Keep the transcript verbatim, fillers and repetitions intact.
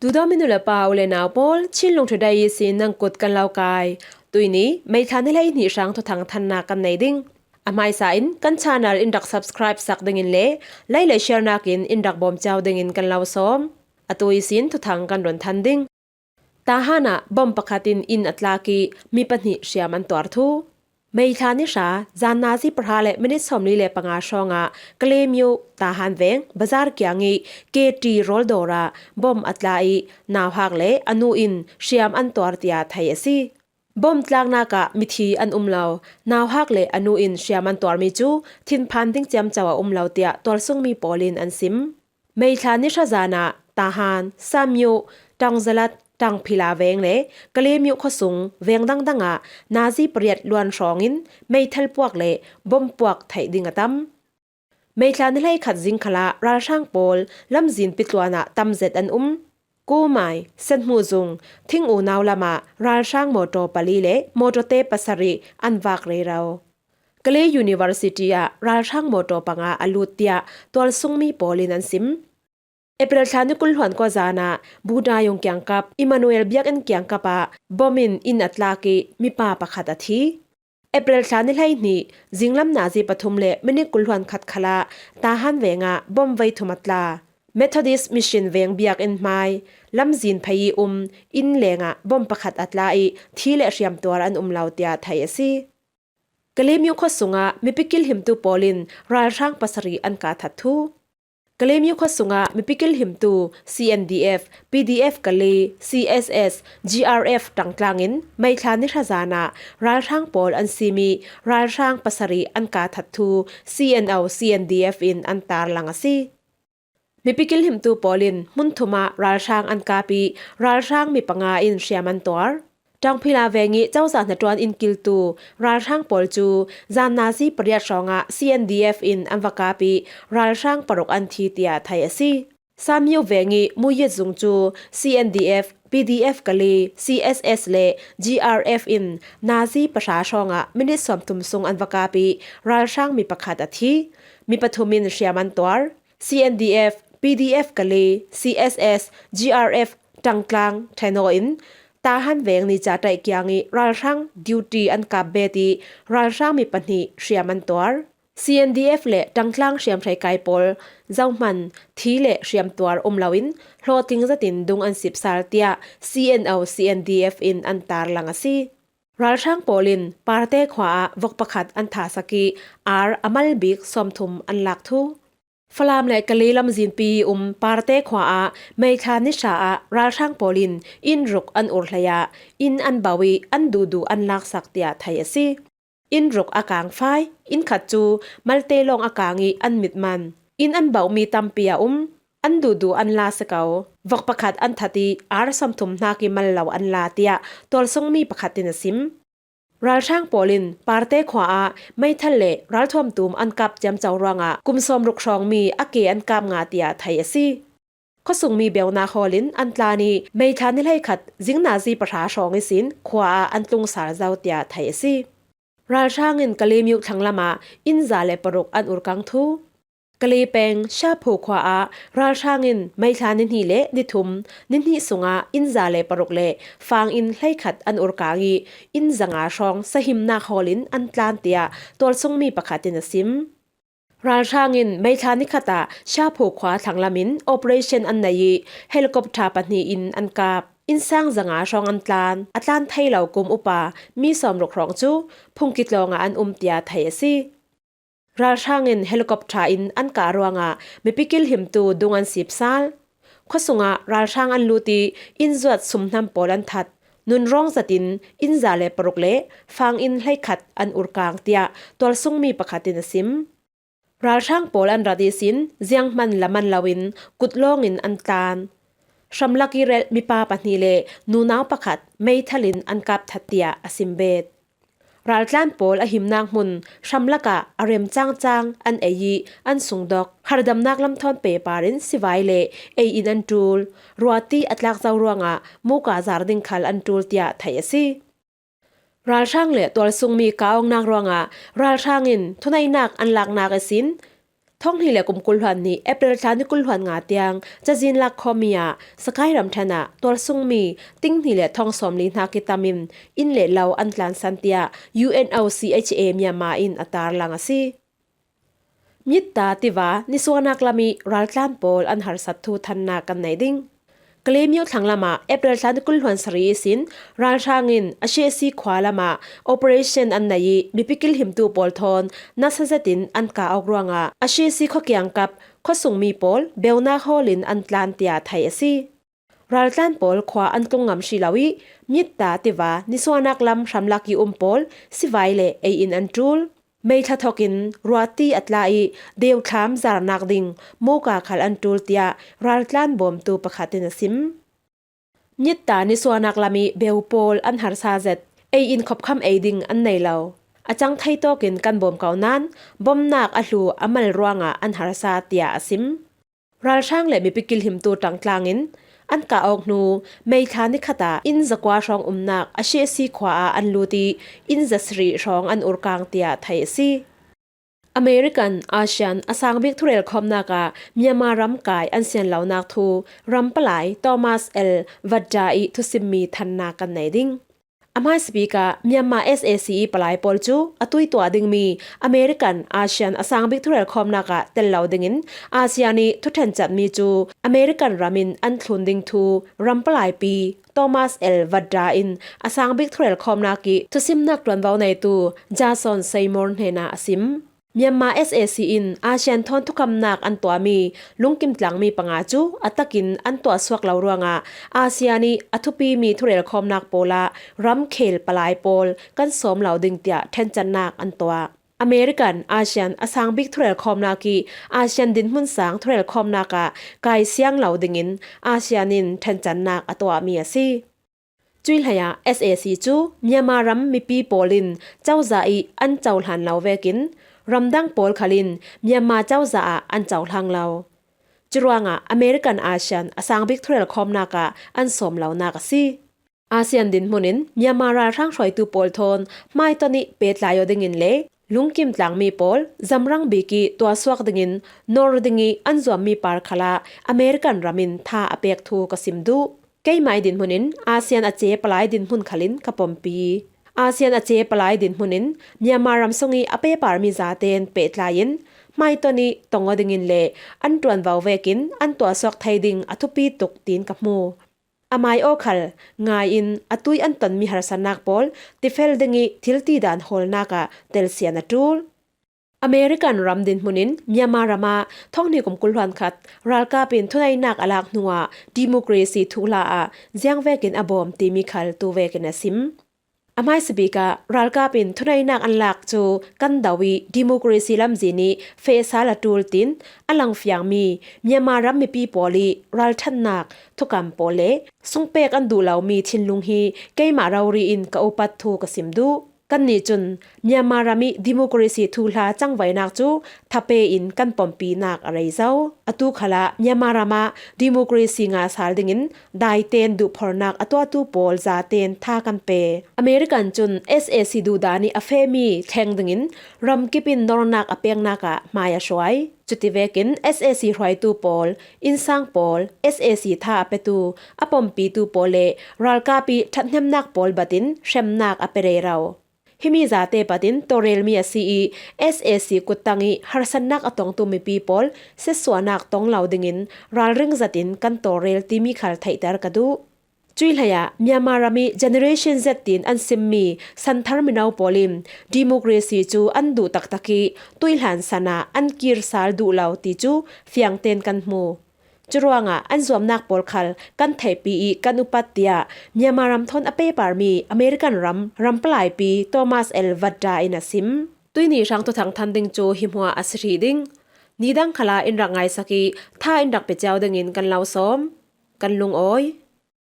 Duhdawm minu le pa u le nau pawl, Chin Lungthudai ihsin nang kut kan lo kai. Tuini, May thla ni hleihnih hrang thuthang thanna kan nei ding. A hmaisa in kan channel in rak subscribe sak dingin le like le share nakin in rak bawm ciau dingin kan lo sawm. Atu ihsin thuthang kan run than ding. Tahan ah bom pakhat in inn a tlak ih mi pahnih hriam an tuar thu. May thla ni hra, zan nazi pahra le minit sawmli le panga hrawngah Kalaymyo, Tahan veng, bazar kiang ih K T rawl dawr ah bom a tla ih nauhak le a nu in hriam an tuar tiah theih a si. Bom tlaknak ah mithi an um lo, nauhak le a nu in hriam an tuarmi cu thinphan ding ciamco a um lo tiah tualsungmi pawl in an sim. May thla ni hra zan ah Tahan, Samyo, Tangzalat, Tangphila veng le Kalaymyo khuasung veng dangdang ah nazi pariat luan hrawngin meithal puak le bom puak theih ding a tam. May thla ni hleikhat zing khalah ralhrang pawl lamzin pitluan ah tam zet an um. Kumai, Senhmuzung, Thing unau lamah ralhrang mawtaw pali le mawtawte pasarih an vak rero. Kalay University ah ralhrang mawtaw panga a lut tiah tualsungmi pawl in an sim. April thla ni kul hluan kua zan ah Budayung kiangkap Emmanuel biakinn kiangkap ah bom in inn a tlak ih mipa pakhat a thi. April thla ni hleihnih zinglam nazi pathum le minit kul hluan khat khalah Tahan veng ah bom vei thum a tla. Methodist Mission veng biakinn hmai lamzin phei ih um inn leng ah bom pakhat a tla ih thi le hriam tuar an um lo tiah theih a si. Kalaymyo khuasung ah mipi kilhimtu pawl in ralhrang pasarih an kah that thu. Kalaymyo khuasung ah mipi kilhimtu C N D F, P D F Kalay, C S S, G R F Tangtlang in May thla ni hra zan ah ralhrang pawl an sim ih ralhrang pasarih an kah that thu C N O C N D F in an tarlang a si. Mipi kilhimtu pawl in hmun thum ah ralhrang an kap ih ralhrang mi panga in hriam an tuar. Tangphila veng ih cozah hnaṭuan in kiltu ralhrang pawl cu zan nazi pariat hrawngah C N D F in an va kap ih ralhrang paruk an thi tiah theih a si. Samyo veng ih Muyet zung cu C N D F, P D F Kalay, C S S le G R F in nazi pahra hrawngah minit sawmthum sung an va kap ih ralhrang mi pakhat a thi. Mi pathum in hriam an tuar. C N D F, P D F Kalay, C S S, G R F Tangtlang ṭhen aw in Tahan veng Nicaṭaih kiang ih ralhrang duty an kap bet ih ralhrang mi pahnih hriam an tuar. C N D F le Tangtlang hriamhrei kai pawl zohman thi le hriam tuar um loin hlawhtling zetin dung an sip sal tiah C N O C N D F in an tarlang a si. Ralhrang pawl in Parte khua ah vok pakhat an thahsak ih ar a mal bik sawmthum an lak thu. Falam le Kalay lamzinpi um Parte khua ah May thla ni hra ah ralhrang pawl in inn ruk an ur hlei ah inn an bauh ih an duhduh an laksak tiah theih a si. Inn ruk a kangfai, inn khat cu malte lawng a kang ih an mit man. Inn an bauhmi tampi a um. An duhduh an la si ko. Vok pakhat an that ih ar sawmthum hnak ih mal lo an la tiah tualsungmi pakhat in a sim. Ralhrang pawl in Parte khua ah meithal le ralthuam tum an kap ciamco ruangah kum sawmruk hrawngmi a ke an kap ngah tiah theih a si. Khuasungmi beunak hawl in an tlan ih May thla ni hleikhat zing nazi pahra hrawng ihsin khua ah an tlung sal zo tiah theih a si. Ralhrang in Kalaymyo thlanglam ah inn za le paruk an urkang thu. Kalay peng Shapho khua ah ralhrang in May thla ni hnih le ni thum, ni hnih sungah inn za le paruk le fang inn hleikhat an urkang ih inn zanga hrawng sahimnak hawl in an tlan tiah tualsungmi pakhat in a sim. Ralhrang in May thla ni khat ah Shapho khua thlanglam in operation an nei ih helicopter pahnih in an kap. Innsang zanga hrawng an tlan, a tlan thei lo kum upa mi sawmruk hrawng cu phungki tlawng ah an um tiah theih a si. Ralhrang in helicopter in an kah ruangah mipi kilhimtu dung an sip sal. Khuasungah ralhrang an lut ih inn zuat sumhnam pawl an that. Nun rawng zetin inn za le paruk le fang inn hleikhat an urkang tiah tualsungmi pakhat in a sim. Ralhrang pawl an rat ihsin zianghman la man loin kut lawngin an tlan. Hramlak ih relh mipa pahnih le nunau pakhat meithal in an kap that tiah a sim bet. Raltlan pawl a himnak hmun hramlak ah a rem cangcang an ei ih an sungdok. Hardamnak lamthawn pehpar in sivai le ei in an ṭul. Ruati a tlak zo ruangah muka zar ding khal an ṭul tiah theih a si. Ralhrang le tualsungmi kah awknak ruangah ralhrang in thuneihnak an laknak ihsin Thonghni le kum kul hluan ni April thla ni kul hluan nga tiang cazin lak khawmi ah Sakai ramṭhen ah tualsungmi tinghni le thong sawmli hna kitamin inn le lo an tlansan tiah U N O C H A Myanmar in a tarlang a si. Mitta tiva nisuahnak lam ih raltlan pawl an harsat thu thannak kan nei ding. Kalaymyo thlang lamah April thla ni kul hluan sarih ihsin ralhrang in Ashesi khua lamah operation an nei ih mipi kilhimtu pawl thawn nasa zetin an kah awk ruangah Ashesi khuakiang kap khuasungmi pawl beunak hawlin an tlan tiah theih a si. Raltlan pawl khua an tlung ngam hrih lo ih mitta tiva nisuahnak lam hramlak ih um pawl sivai le ei in an ṭul. Meithla thokin ruati a tla ih deuthlam zarnak ding moka khal an ṭul tiah raltlan bawmtu pakhat in a sim. Mitta nisuahnak lam ih beu pawl an harsa zet, ei in khopkham ei ding an nei lo. A cang thei tawkin kan bawm ko nain bomnak a hlu a mal ruangah an harsa tiah a sim. Ralhrang le mipi kilhimtu ṭangtlang in an kah awk hnu meithla ni khat ah inn zakua hrawng umnak Ashesi khua ah an lut ih inn zasarih hrawng an urkang tiah theih a si. American, ASEAN a sangbik thurel khawmnak ah Myanmar ram kai an sian lonak thu rampalai Thomas L Vadra ih thusimmi thannak kan nei ding. A hmaisabik ah Myanmar S A C ih palai pawl cu a tuituah dingmi American, ASEAN a sangbik thurel khawmnak ah tel lo dingin ASEAN ih thuṭhen catmi cu American ram in an thlun ding thu rampalaipi Thomas L Vadra in a sangbik thurel khawmnak ih thusimnak ṭuanvo neitu Jason Seymour hnenah a sim. Myanmar S A C in ASEAN thawn thukamnak an tuahmi lungkim tlangmi panga cu a takin an tuahsuak lo ruangah ASEAN ih a thupimi thurel khawmnak pawlah ramkhel palai pawl kan sawm lo ding tiah ṭhencatnak an tuah. American, ASEAN a sangbik thurel khawmnak ih ASEAN dinhmun sang thurel khawmnak ah kai siang lo dingin ASEAN in ṭhencatnak a tuahmi a si. Cuih hleiah S A C cu Myanmar ram mipi pawl in cozah ih an cohlan lo vekin ramdang pawl khal in Myanmar cozah ah an cohlang lo. Curuangah American, ASEAN a sangbik thurel khawmnak ah an sawm lonak a si. ASEAN dinhmun in Myanmar ralhrang hruaitu pawl thawn hmaiton ih pehtlai aw dingin le lungkim tlangmi pawl zamrang bik ih tuahsuak dingin nor ding ih an zuammi par khalah American ram in tha a pek thu ka sim duh. Keimah ih dinhmun in ASEAN a ce palai dinhmun khal in ka pompi. ASEAN a ce palai dinhmun in Myanmar ram sung ih a peparmi zaten pehtlai in hmaiton ih tong aw dingin le an ṭuanvo vekin an tuahsuak thei ding a thupi tuk tiin ka hmu. Amai aw khal ngai in a tui an tonmi harsatnak pawl tifel ding ih thiltidan hawlnak ah telsian a ṭul. American ram dinhmun in Myanmar ram ah thonghni kum kul hluan khat ralkap in thuneinak a lak hnuah democracy thuhla ah ziangvekin a bawm timi khal tu vekin a sim. A hmaisabik ah ralkap in thuneinak an lak cu kan do ih democracy lamzin ih feh sal a ṭul tiin a langfiangmi Myanmar ram mipi pawl ih ralṭhatnak thukam pawl le sungpek an duh lomi thinlung hi keimah rori in ka upat thu ka sim duh. Kannih cun Myanmar ram ih democracy thuhla cangvaihnak cu thape in kan pompinak a rei zo. Atu khalah Myanmar ram ah democracy ngah sal dingin daiten duhphornak a tuahtu pawl zaten tha kan pe. American cun S A C duhdan ih a fehmi thleng dingin ramkip in nornak a peknak ah hmai a hruai. Cuti vekin S A C hruaitu pawl, innsang pawl, S A C tha a petu, a pompitu pawl le ralkap ih ṭhathnemnak pawl batin hremnak a pe rero. Himi zate patin tawlrelmi a si ih S A C kuttang ih harsatnak a tongtu mipi pawl siatsuahnak tong lo dingin ralring zetin kan tawlrel timi khal theihter ka duh. Cuih hleiah Myanmar ram ih Generation Z tiin an simmi santhar mino pawl in democracy cu an duh taktak ih tuihlan san ah an kir sal duh lo ti cu fiangten kan hmu. Curuangah an zuamnak pawl khal kan theihpi ih kan upat, tiah Myanmar ram thawn a peparmi American ram rampalaipi Thomas L Vadra in a sim. Tuihni hrang thuthang than ding cu hi hmuah a si hrih ding. Nidang khalah in rak ngaisak ih tha in rak pe cio dingin kan lo sawm. Kan lungawi.